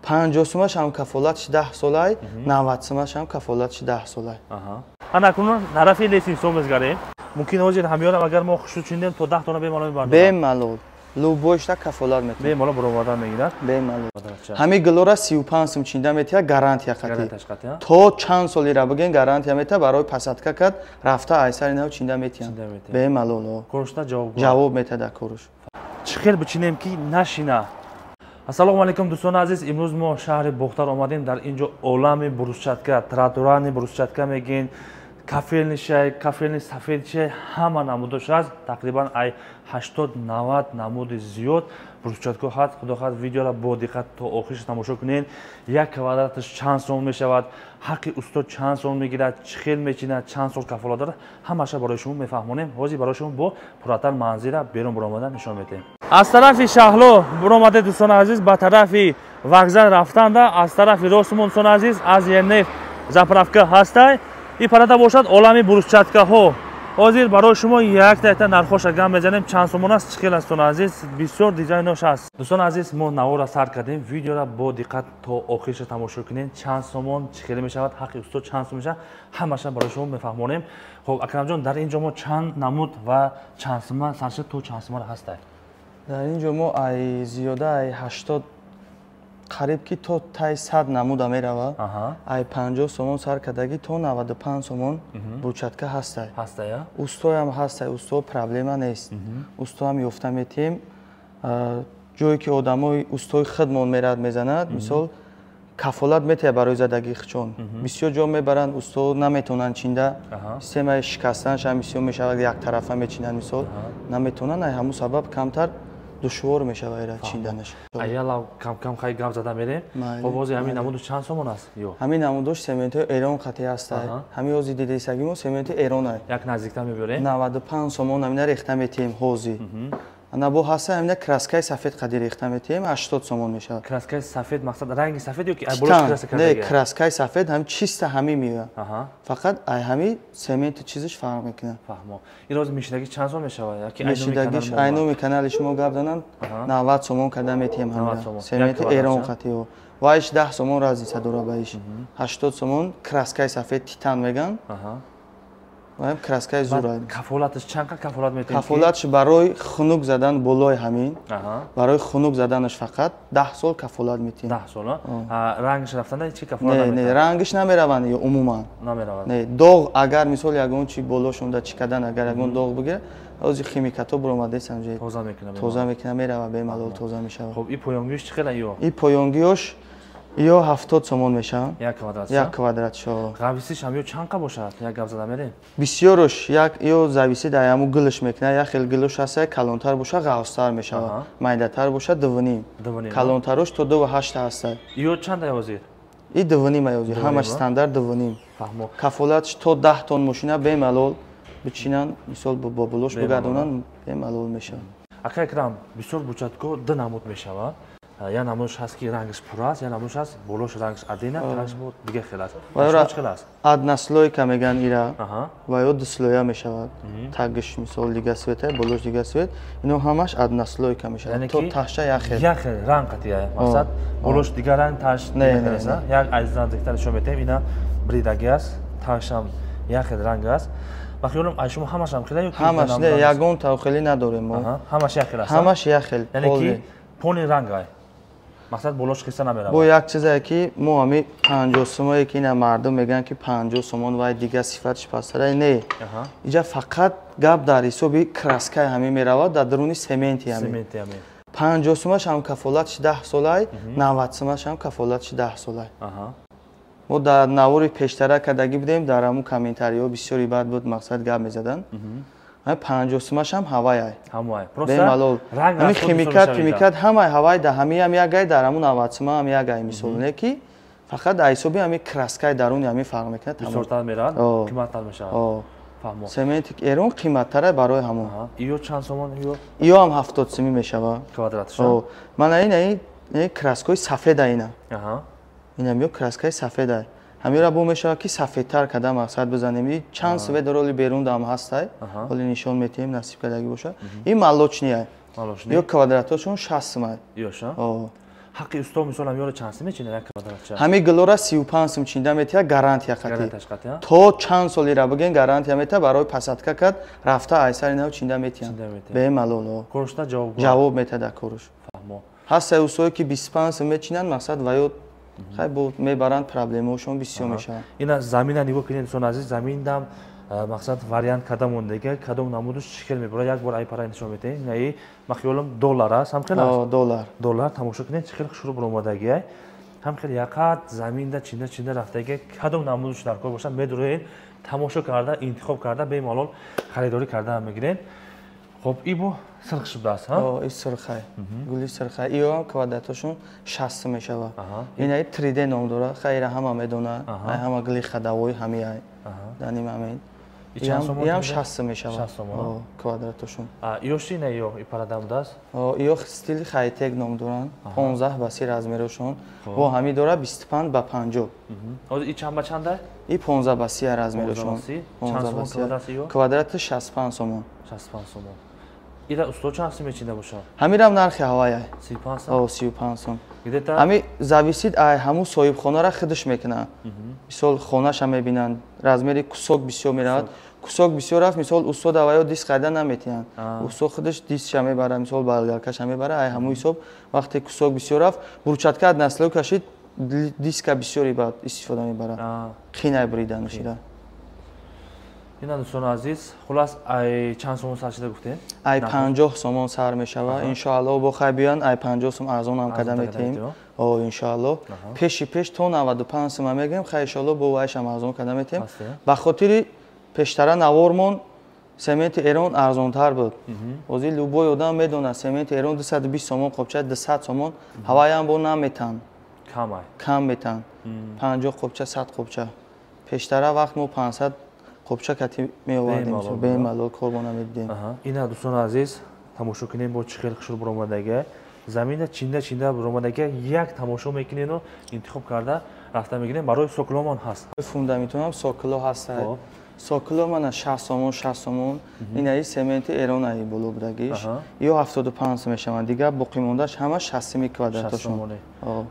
50 сумаш ҳам кафолатш 10 солай, 90 сумаш ҳам кафолатш 10 солай. Ана акнун тарафи лестница мезгарем. Мумкин ҳозир ҳамёрам агар мо хушрӯ чиндем то 10 тона бемалол мебардорад. Бемалол. Любой шта кафолат метавонад. Бемалол баровардан мегирад. Бемалол. Ҳамин гилора 35 сум чинда метиҳад гарантия қатӣ. То чанд солира бигӯен гарантия метиҳад барои посадка кард рафта айсари нав чинда метиҳанд. Бемалол. Корушта ҷавоб метиҳад дар коруш. Чӣ хел бичинем ки нашина? Ассалому алайкум дӯстони азиз, имрӯз мо шаҳри Бохтар омадем. Дар ин ҷо олами брусчатка, тротуарни брусчатка мегӯен, кафелни шай, кафелни сафед шай, ҳама намудош ҳаст. Тақрибан ай 80-90 намуди зиёд брусчатка ҳаст. Худо хоҳад видеоро бо диққат то охираш тамошо кунед. Як квадраташ чанд сом мешавад, ҳаққи устод чанд сом мегирад, чӣ хел мечинад, чанд сол кафолат дорад, ҳамаша барои шумо мефаҳмонем. Ҳозир барои шумо бо пурратар манзира берун баромада нишон медиҳем. Аз тарафи Шаҳло баромаде дӯстони азиз, ба тарафи вокзал рафтанда, аз тарафи ростмон дӯстони азиз, аз ЕНФ заправка ҳастай. Ин парада бошад олами брусчаткаҳо. Ҳозир барои шумо якта-якта нархоша гам мезанем, чанд сомон аст, чӣ хел аст дӯстони азиз, бисёр дизайнош ҳаст. Дӯстони азиз, мо наворро сар кардем, видеоро бо диққат то охирша тамошо кунед. Чанд сомон, чӣ хеле мешавад, ҳаққи устод чанд сом мешавад, ҳамаша барои шумо мефаҳмонем. Хоб Акрамҷон, дар ин ҷо мо чанд намуд ва чанд сума сарша то чанд сумара ҳастай? Дар ин ҷо мо ай зиёда ай 80 қариб ки то тай 100 намуда мерава. Ай 50 сомон сар кардагӣ то 95 сомон брусчатка ҳастай. Устоям ҳастай, усто проблема нест. Устоам ёфта метиҳем. Ҷое ки одамои устои худмон мерад мезанад, мисол кафолат метиҳад барои задагии хичон. Бисёр ҷо мебаранд, усто наметавонанд чинда. Системаи шикастанаш ҳам бисёр мешавад, яктарафа мечинанд, мисол наметавонанд. Ай ҳамун сабаб камтар душвор мешавад ира чинданаш. Аяла кам-кам хай гап зада мерем. Хоб ҳозир ҳамин намудош чанд сомон аст? Ё ҳамин намудош сементҳои Эрон қатъи ҳастай. Ҳамин ҳозир дидисаги мо сементи Эрон ай. Як наздиктар мебарем. 95 сомон ҳамина рехта метиҳем ҳозир. Ана бо ҳаста ҳамина краскаи сафед қади рехта метиҳем, 80 сомон мешавад. Краскаи сафед мақсад ранги сафед ё ки ай болош краска карда? Не, краскаи сафед ҳам чиста ҳами меояд. Фақат ай ҳами сементи чизиш фарқ мекунад. Фаҳмо. Ин роз мешидагӣ чанд сом мешавад? Яки мешидагиш ай номи канали шумо гап занам 90 сомон карда метиҳем ҳамина. Сементи Эрон қатиҳо. Вайш 10 сомон разница дорад ба иш. 80 сомон краскаи сафед титан меган. Ваем краскаи зур. Кафолаташ чанд кафолат метиҳед? Кафолатш барои хунук задан болои ҳамин, барои хунук заданаш фақат 10 сол кафолат метиҳем. 10 сол? Рангш рафтанда чӣ кафолат наметиҳад? Не, рангш намераванд ё умуман. Намераванд. Не, доғ агар мисол ягон чи болошонда чӣ кардан, агар ягон доғ бигирад, ҳозир химикатҳо баромадааст ҳамҷо. Тоза мекунад. Тоза мекунад, меравад, бемалол тоза мешавад. Хоб, ин поёнгиёш чӣ хел ё? Ин поёнгиёш ё 70 сомон мешавад. Як квадрат. Як квадрат шо. Ғависиш ҳам ё чанд қа бошад? Як гап зада мерем. Бисёрш як ё зависи дар ҳамун гилш мекунад, як хел гилш ҳаст, калонтар бошад ғавстар мешавад, майдатар бошад 2.5. Калонтарош то 2.8 ҳаст. Ё чанд ай ҳозир? И 2.5 ай ҳозир, ҳамаш стандарт 2.5. Фаҳмо. Кафолатш то 10 тон мошина бемалол бичинанд, мисол бо болош бигардонанд, бемалол мешавад. Ака Акрам, бисёр брусчатка ду намуд мешавад. Я намудаш ҳаст ки рангаш пур аст, я намудаш ҳаст болош рангаш адина, рангаш бо дигар хел аст. Чӣ хел аст? Однослойка меган ира ва ё дуслоя мешавад. Тагиш мисол дигар света, болош дигар свет, ино ҳамаш однослойка мешавад. То таша як хел. Як хел ранг қатия. Мақсад болош дигар ранг, таш дигар хел аст. Як аз наздиктар нишон медиҳем, ина бридаги аст, ташам як хел ранг аст. Ба хаёлам ай шумо ҳамаш ҳам хела ё ки ҳамаш не, ягон тавхелӣ надорем мо. Ҳамаш як хел аст. Ҳамаш як хел. Яъне ки пони ранг ай. Мақсад болош қисса намеравад. Бо як чизе ки мо ҳами 50 сомое ки ина мардум мегӯянд ки 50 сомон вай дигар сифатш пасттара не. Иҷа фақат гап дар ҳисоби краскаи ҳамин меравад дар даруни сементи ҳамин. Сементи ҳамин. 50 сомаш ҳам кафолатш 10 солай, 90 сомаш ҳам кафолатш 10 солай. Мо дар навори пештара кардагӣ будем, дар ҳамун комментариҳо бисёри бад буд, мақсад гап мезаданд. Ҳамин 50 сомаш ҳам ҳавай ай. Ҳамай. Просто бемалол. Ҳамин химикат, химикат ҳамай ҳавай дар ҳамин ҳам як ай, дар ҳамун 90 сома ҳам як ай мисол не ки фақат дар ҳисоби ҳамин краскаи даруни ҳамин фарқ мекунад. Бисёртар меравад, қиматтар мешавад. Фаҳмо. Сементи Эрон қиматтар барои ҳамон. Иё чанд сомон иё? Иё ҳам 70 сомӣ мешавад. Квадраташ. Мана ин краскаи сафед ина. Инам ё краскаи сафед ай. Ҳамира бо мешавад ки сафедтар карда мақсад бизанем. И чанд свет роли берун дам ҳастай. Ҳоли нишон метиҳем, насиб кардагӣ бошад. Ин молочный ай. Ё квадратҳошон 60 сом ай. Ёша? Ҳаққи усто мисол ҳам ёра чанд сум мечинад як квадратча? Ҳами гилора 35 сум чинда метия гарантия қати. То чанд солира бигин гарантия мета барои пасадка кад рафта айсари нав чинда метиян. Бемалол. Корушта ҷавоб мета да коруш. Фаҳмо. Ҳаста устое ки 25 сум мечинанд, мақсад ва ё хай бо мебаранд проблемаошон бисёр мешавад. Ина замина нигоҳ кунед дӯстони азиз, заминдам мақсад вариант кадом мондага, кадом намудаш чӣ хел мебарад, як бор ай пара нишон медиҳем. Инаи ма хиёлам доллар аст, ҳам хел аст? Доллар. Доллар тамошо кунед, чӣ хел хушрӯ баромадагиай. Ҳам хел яқат заминда чинда чинда рафтага, кадом намудаш дар кор бошад, медуроед, тамошо карда, интихоб карда, бемалол харидорӣ карда мегиред. Хоб, и бо сирх шудааст, ҳа? И сирхай. Гули сирхай. Иё ҳам квадратошон 60 мешавад. Инаи 3D ном дорад, хайра ҳама медонад, ай ҳама гули хадавои ҳамиай. Дар ин момент. Иам 60 мешавад. Квадратошон. Иёш чи ина иё? И парада будааст? Иё стили хайтек ном доранд. 15 ба 30 размерашон. Бо ҳами дорад 25 ба 50. Ҳозир и чанд ба чанда? И 15 ба 30 размерашон. 15 ба 30. Квадрати 65 сомон. 65 сомон. Ира усто чанд сум мечида бошад? Ҳамирам нархи ҳаваяй. 35 сом? 35 сом. Ҳами зависит ай ҳамун соҳибхонара худаш мекунад. Мисол хонаша мебинанд, размери кусок бисёр меравад. Кусок бисёр рафт, мисол усто даваё диск хайда наметиҳанд. Усто худаш дискша мебарад, мисол болгаркаша мебарад, ай ҳамун ҳисоб вақте кусок бисёр рафт, брусчатка аз насло кашид, диска бисёри баъд истифода мебарад. Қинай буриданашида. Ина дӯстони азиз, хулас ай чанд сомон сар шуда гуфтем? Ай 50 сомон сар мешавад. Иншоаллоҳ бо хай биён ай 50 сом арзон ҳам карда метиҳем. Иншоаллоҳ. Пеши пеш то 95 сом мегирем, хай иншоаллоҳ бо вайшам арзон карда метиҳем. Ба хотири пештара навормон сементи Эрон арзонтар буд. Ҳозир любой одам медонад сементи Эрон 220 сомон қопча 200 сомон ҳаваям бо наметан. Кам метан. 50 қопча 100 қопча. Пештара вақт мо 500 қопча кати меовардем, бемалол корбона медидем. Ина дӯстони азиз, тамошо кунем бо чӣ хел хушрӯ баромадага. Замина чинда чинда баромадага, як тамошо мекунену интихоб карда рафта мегирем. Барои сокиломон ҳаст. Фундаментонам сокило ҳаст. Сокило мана 60 сомон, 60 сомон. Инаи сементи Эронаи боло будагиш. Ё 75 сом мешаванд. Дигар боқимондааш ҳама 60 квадратошон.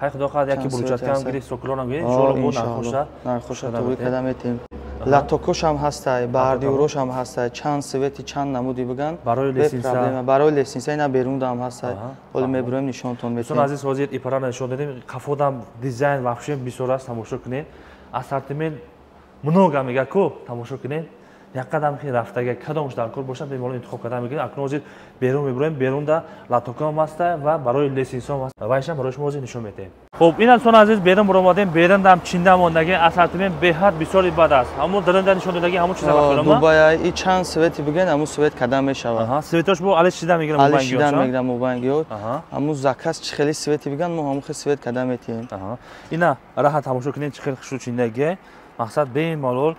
Ҳай худо хоҳад яки брусчатка ҳам гирифт, сокилонам гирифт, иншоаллоҳ бо нархоша. Нархоша тоғри карда метиҳем. Латокош ҳам ҳастай, бардиурош ҳам ҳастай, чанд свети чанд намуди биган. Барои лесинса. Барои лесинса ина берунда ҳам ҳастай. Ҳоло мебироем нишонтон метиҳем. Дӯстони азиз, ҳозир ипара нишон додем. Қафодам дизайн вообще бисёр аст, тамошо кунед. Ассортимент много мега ку, тамошо кунед. Як қадам хи рафтага кадомш дар кор бошад, бемалол интихоб карда мегирем. Акнун ҳозир берун мебироем, берунда латокам ҳаста ва барои лесинсом ҳаст. Вайшам барои шумо ҳозир нишон медиҳем. Хуб, ин дӯстони азиз, берун баромадем, берундам чинда мондаги ассортимент беҳад бисёри бад аст. Ҳамон дарунда нишон додаги ҳамон чиза вақт Дубай и чанд свети бигӯен, ҳамон свет кадам мешавад. Светош бо алиш шида мегирам мобайнгиёш. Алиш шида мегирам мобайнгиёш. Ҳамон заказ чӣ хели свети бигӯен, мо ҳамон хел свет кадам метиҳем. Ина раҳат тамошо кунед чӣ хел хушрӯ чиндаги. Мақсад бемалол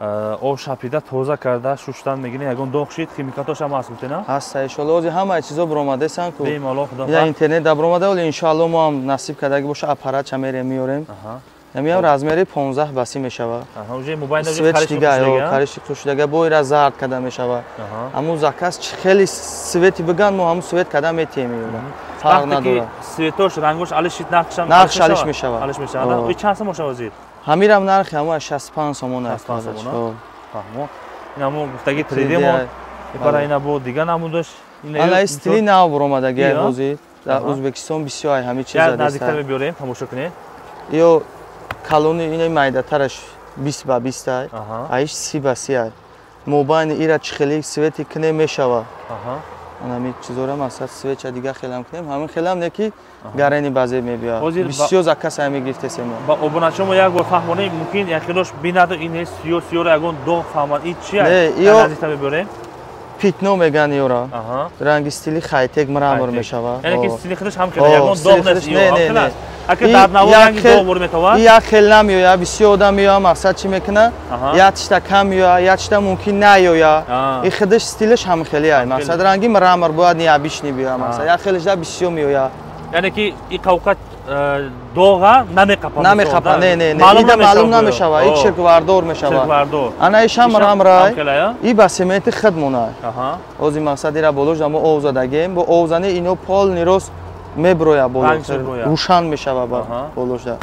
об шапида тоза карда шуштан мегирем, ягон доғ шид, химикатош ҳам ҳаст гуфтена? Ҳаст, иншоаллоҳ. Ҳозир ҳамаи чизо баромадасан ку. Бемалол худо хоҳад. Интернет да баромада, вале иншоаллоҳ мо ҳам насиб кардаги боша аппаратша мерем меорем. Ҳамиам размери 15 ба 30 мешавад. Уже мобайн уже хариши хушдага бо ира зард карда мешавад. Ҳамун заказ чӣ хели свети биган, мо ҳамун свет карда метиҳем иёра. Фарқ надорад. Светош рангош алиш шид, нархшам нархш алиш мешавад. Алиш мешавад. И чанд сом бошад ҳозир? Ҳамирам нархи ҳамон 65 сомон аст. 65 сомон. Фаҳмо. Ин ҳамон гуфтаги 3D мо. Ипара ина бо дига намудаш. Ана стили нав баромадаги ҳозир. Дар Ӯзбекистон бисёр ай ҳами чиз задаст. Наздиктар мебиёрем, тамошо кунед. Ё калони ина майдатараш 20 ба 20 ай. Аиш 30 ба 30 ай. Мобайни ира чӣ хели свети кне мешавад. Ана чизора масалан свеча дига хелам кунем, ҳамин хелам не ки гарени базе мебиёд. Бисёр заказ ҳами гирифтесем мо. Ба обуначамо як бор фаҳмонем, мумкин яхелош бинаду ин сиё сиёро ягон доғ фаҳмад. Ин чи аст? Наздиктар мебиёрем. Питно меган ёра. Ранги стили хайтек мрамор мешавад. Яъне ки стили худаш ҳам хеле ягон доғ нест, ё ҳам хел аст. Ака дар наво ранги доғ бор метавад? Як хел намеояд, бисёр одам меояд, мақсад чӣ мекунад? Як чита кам меояд, як чита мумкин наояд. И худаш стилаш ҳам хеле ай. Мақсад ранги мрамор бояд необычный биёяд, мақсад як хелаш да бисёр меояд. Яъне ки и қавқат доға намеқапад. Намеқапад, не, не, не. Ида маълум намешавад, и чирквардор мешавад. Ана ишам мрамрай, и ба сементи худ монад. Ҳозир мақсад ира болош мо ов задагем, бо овзани ино полный рост меброя боло, рӯшан мешава болошда.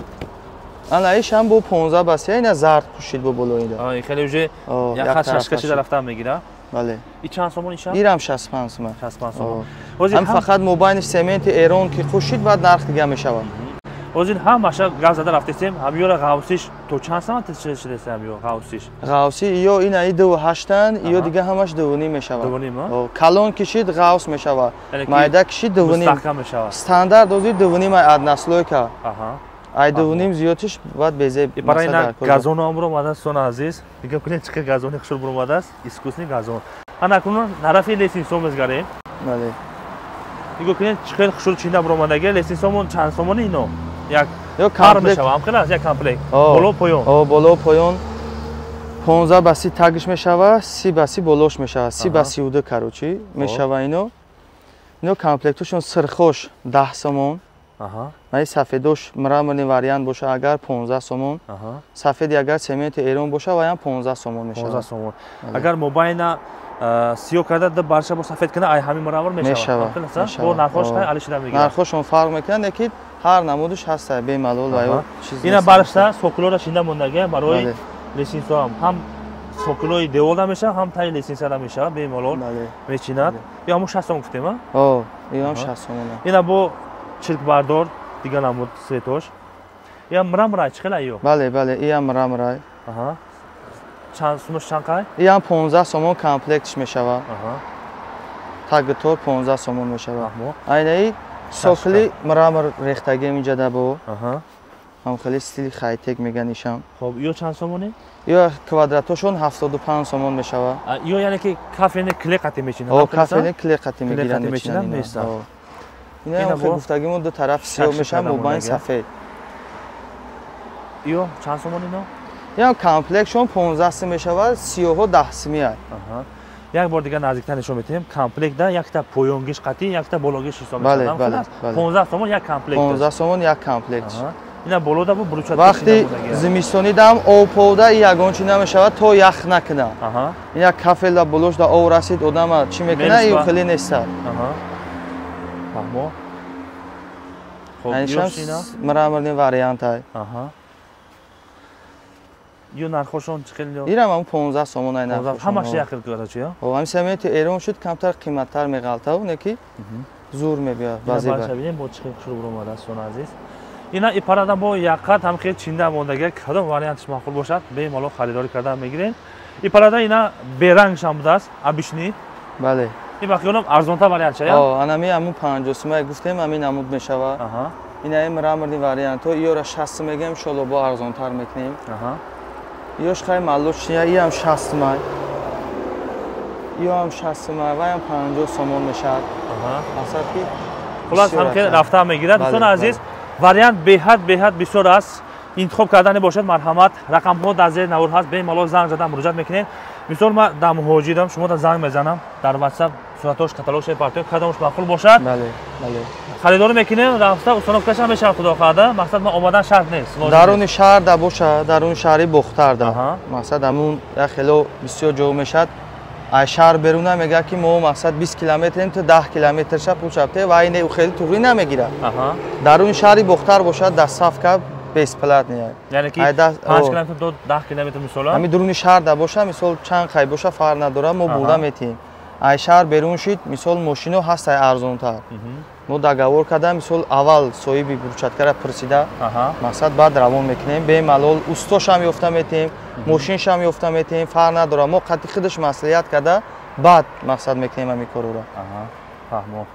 Ана иш ҳам бо 15 ба 30, ина зард пӯшид бо боло ида. Хеле уже як хат шашка шида рафта мегира. Бале. И чанд сомон иша? Ирам 65 сомон. 65 сомон. Ҳам фақат мобайни сементи Эрон ки хушид, баъд нарх дига мешавад. Ҳозир ҳамаша гап зада рафтесем, ҳамёра ғавсиш то чанд сомон шудест ҳамё ғавсиш? Ғавси ё ина и 2.8-ан, ё дига ҳамаш 2.5 мешавад. 2.5? Калон кишид ғавс мешавад, майда кишид 2.5. Мустаҳкам мешавад. Стандарт ҳозир 2.5 ай однослойка. Ай 2.5 зиёдтиш баъд безеб. Барои ина газоно ҳам буромадааст, дӯстони азиз. Нигоҳ кунед, чӣ қадр газони хушрӯ буромадааст, искусственный газон. Ана кунун тарафи лестницо мезгарем. Бале. Нигоҳ кунед, чӣ қадр хушрӯ чинда буромадаги. Лестницомон чанд сомони ино? Як пар мешава, ҳам хел аст, як комплект. Боло поён. Боло поён 15 ба 30 тагиш мешава, 30 ба 30 болош мешава, 30 ба 32 короче мешава ино. Ино комплектошон сирхош 10 сомон. Май сафедош мраморный вариант боша агар 15 сомон. Сафеди агар цементи Эрон боша ваям 15 сомон мешава. 15 сомон. Агар мобайна сиё карда да барша бо сафед кана, ай ҳамин мрамор мешава. Бо нархош қай алишида мегирад. Нархошон фарқ мекунад, лекин ҳар намудаш ҳаст, бемалол ва ё чиз. Ина баршта сокулора шинда мондаги барои лесинсо ҳам сокулои деволда мешава, ҳам таи лесинсада мешава, бемалол мечинад. Ё ҳамун 60 сом гуфтем, а? О, ё ҳам 60 сомон. Ина бо чиркбардор дига намуд светош. Ия мрамрай чӣ хел ё? Бале, бале, иям мрамрай. Чанд сумаш чанд қай? Иям 15 сомон комплектш мешава. Тагитор 15 сомон мешава. Айнаи сокли мрамор рехтагим инҷа бо. Ҳам хеле стили хайтек меган ишам. Хоб, ё чанд сомоне? Ё квадратошон 75 сомон мешава. Ё яъне ки кафене кле қати мечинанд? О, кафене кле қати мегиранд мечинанд. Ина ҳам гуфтагимон ду тараф сиёҳ мешавад, мобайн сафед. Ё чанд сомон ино? Ё комплектшон 15 сом мешавад, сиёҳо 10 сомӣ. Як бор дигар наздиктар нишон медиҳем. Комплектда якта поёнгиш қатӣ, якта бологиш ҳисоб мешавад. 15 сомон як комплект. 15 сомон як комплект. Ина болода бу бручат. Вақти зимистонӣ дам об повда ягон чи намешавад то ях накунад. Ина кафелда болошда об расид, одама чӣ мекунад, ин хеле нест. Фаҳмо. Хоб, мраморный вариант ай. Ё нархошон чӣ хел? Ирам ҳам 15 сомон ай нархошон. Ҳамаш як хел короче, ё? О, ҳам сементи Эрон шуд, камтар қиматтар меғалтав, не ки зур мебиёд баъзе. Ина бинем бо чӣ хел хушрӯ буромадааст, дӯстони азиз. Ина ипарадан бо якқат ҳам хел чинда мондага, кадом вариантш маъқул бошад, бемалол харидорӣ кардан мегирем. Ипарада ина берангшам будааст, обычный. Бале. Ин бахёнам арзонтар вариант шая? О, анами ҳамун 50 сомон гуфтем, ҳамин намуд мешава. Ина ин мраморный вариантҳо, иёра 60 мегем, иншоалло бо арзонтар мекунем. Ёш хай маллочния, иам 60 май. Иам 60 май, ваям 50 сомон мешавад. Мақсад ки хулас ҳам ки рафта мегирад. Дӯстони азиз, вариант беҳад бисёр аст. Интихоб кардани бошад, марҳамат. Рақамҳо дар зери навор ҳаст, бемалол занг зада муроҷиат мекунед. Мисол ман дар муҳоҷирам, шумо да занг мезанам, дар WhatsApp суратош, каталогш партиё, кадомш маъқул бошад. Бале, бале. Харидорӣ мекунем, рафта установкаша мешавад, худо хоҳад. Мақсад ман омадан шарт нест. Даруни шаҳр да боша, даруни шаҳри Бохтар да. Мақсад ҳамун як хело бисёр ҷо мешавад. Ай шаҳр беруна мегӯяд ки мо мақсад 20 километрем, то 10 километрша пул шабте, ва ин хеле туғрӣ намегирад. Даруни шаҳри Бохтар бошад, доставка бесплатная. Яъне ки 5 километр до 10 километр мисол? Ҳамин дуруни шаҳр да боша, мисол чанд қай боша фарқ надорад, мо бурда метиҳем. Ай шаҳр берун шид, мисол мошино ҳаст ай арзонтар. Мо договор карда, мисол аввал соҳиби брусчаткара пурсида, мақсад баъд равон мекунем, бемалол устошам ёфта метиҳем, мошиншам ёфта метиҳем, фарқ надорад. Мо қатъи худаш маслиҳат карда, баъд мақсад мекунем ҳамин корро. Фаҳмо.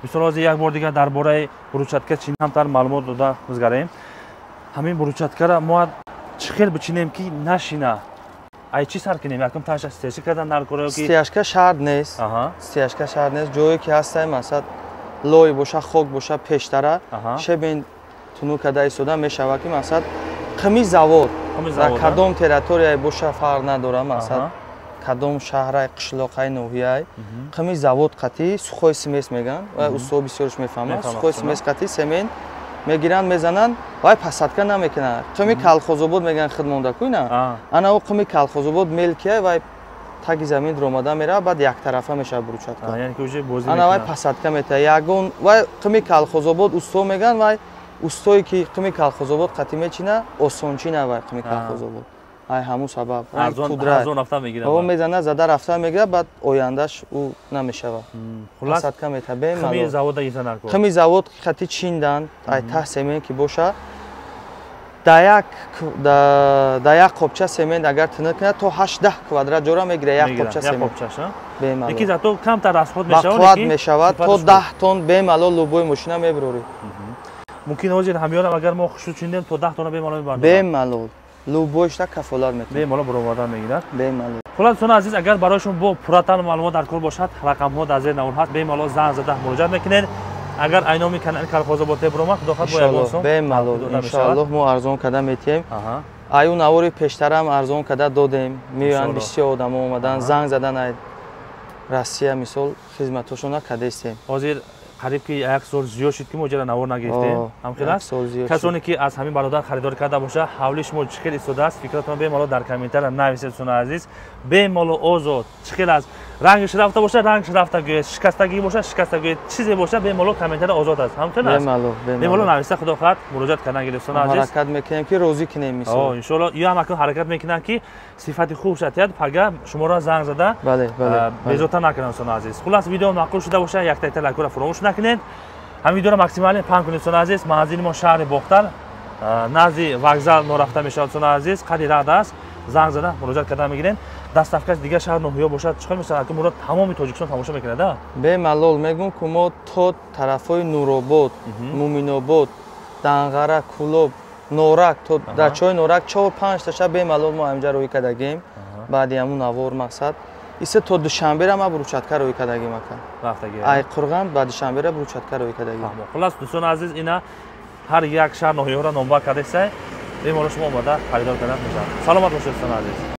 Мисол ҳозир як бор дигар дар бораи брусчатка чӣ камтар маълумот дода гузгарем. Ҳамин брусчаткара мо чӣ хел бичинем ки нашина? Ай чӣ сар кунем? Якум таша стяжка кардан дар кора ё ки стяжка шарт нест. Стяжка шарт нест. Ҷое ки ҳастай, масалан лой боша, хок боша, пештара шебен тунук карда истода мешавад ки масалан қими завод дар кадом территорияе боша фарқ надорад, масалан кадом шаҳрай, қишлоқай, ноҳияй, қими завод қатӣ сухой смес меган, ва устоо бисёрш мефаҳмад. Сухой смес қатӣ семент мегиранд, мезананд, вай пасадка намекунанд. Қими калхозобод меган худ монда куйна. Ана ӯ қими калхозобод мелкия, вай таги замин ромада мерава, баъд яктарафа мешава брусчатка. Яъне ки уже бозӣ ана вай пасадка метава. Ягон вай қими Калхозобод усто меган, вай устое ки қими Калхозобод қатӣ мечина, осончина вай қими Калхозобод. Ай ҳамун сабаб арзон рафта мегирад. О мезана, зада рафта мегирад, баъд ояндаш ӯ намешава. Пасадка метава бемалол. Қими завода гирифта накун. Қими завод қати чиндан, ай таҳ семент ки боша, да як қопча семент агар тинук кунад, то 8-10 квадрат ҷора мегирад як қопча семент. Бемалол. Яки зато камтар расход мешавад, бақувват мешавад, то 10 тонн бемалол любой мошина мебурорӣ. Мумкин ҳозир ҳамёрам агар мо хушрӯ чиндем, то 10 тонна бемалол мебардорад. Бемалол. Любойшта кафолат метавонад. Бемалол баровардан мегирад. Бемалол. Хулас дӯстони азиз, агар барои шумо бо пурратар маълумот дар кор бошад, рақамҳо дар зери навор ҳаст, бемалол занг зада муроҷиат мекунед. Агар айноми канали Калхозобод баромад, худо хоҳад бо ягон сум бемалол иншоаллоҳ мо арзон карда метиҳем. Аю навори пештарам арзон карда додем. Меоянд бисёр одамо омадан, занг задан ай Россия мисол хизматошона кардастем. Ҳозир қариб ки як сол зиёд шуд ки мо ҷара навор нагирифтем. Ҳамхел аст? Касоне ки аз ҳамин бародар харидорӣ карда боша, ҳавлии шумо чӣ хел истодааст, фикратон бемалол дар комментария нависед, дӯстони азиз. Бемалол озод чӣ хел аст, рангаш рафта боша, рангаш рафта гӯед, шикастагӣ боша, шикаста гӯед, чизе боша, бемалол комментария озод аст. Ҳамхел аст? Бемалол нависа, худо хоҳад муроҷиат кардан гиред, дӯстони азиз. Ҳаракат мекунем ки розӣ кунем мисол. Иншоаллоҳ ё ҳам акун ҳаракат мекунанд ки сифати хуб шатият, пага шуморо занг зада безота накунанд, дӯстони азиз. Хулас видео маъқул шуда боша, якта лайкро фаромӯш накунед. Ҳамин видеоро максимален паҳн кунед, дӯстони азиз. Манзили мо шаҳри Бохтар, назди вокзал норафта мешавад, дӯстони азиз, қади рад аст. Занг зада муроҷиат карда мегирем. Доставкаш дигар шаҳр ноҳия бошад, чӣ хел мешавад? Ки мурод тамоми Тоҷикистон тамошо мекунад, а? Бемалол мегӯм ки мо то тарафҳои Нуробод, Муминобод, Данғара, Кулоб, Норак, то дачаҳои Норак 4-5 таша бемалол мо ҳаминҷа рӯй кардагем. Баъди ҳамун навор мақсад исе то Душанбера ма брусчатка рӯй кардагим ака. Ай Қурған ба Душанбера брусчатка рӯй кардагим. Хулас дӯстони азиз, ина ҳар як шаҳр ноҳияҳоро номбар кардесай, бемалол шумо омада харидор кардан мешавад. Саломат бошед, дӯстони азиз.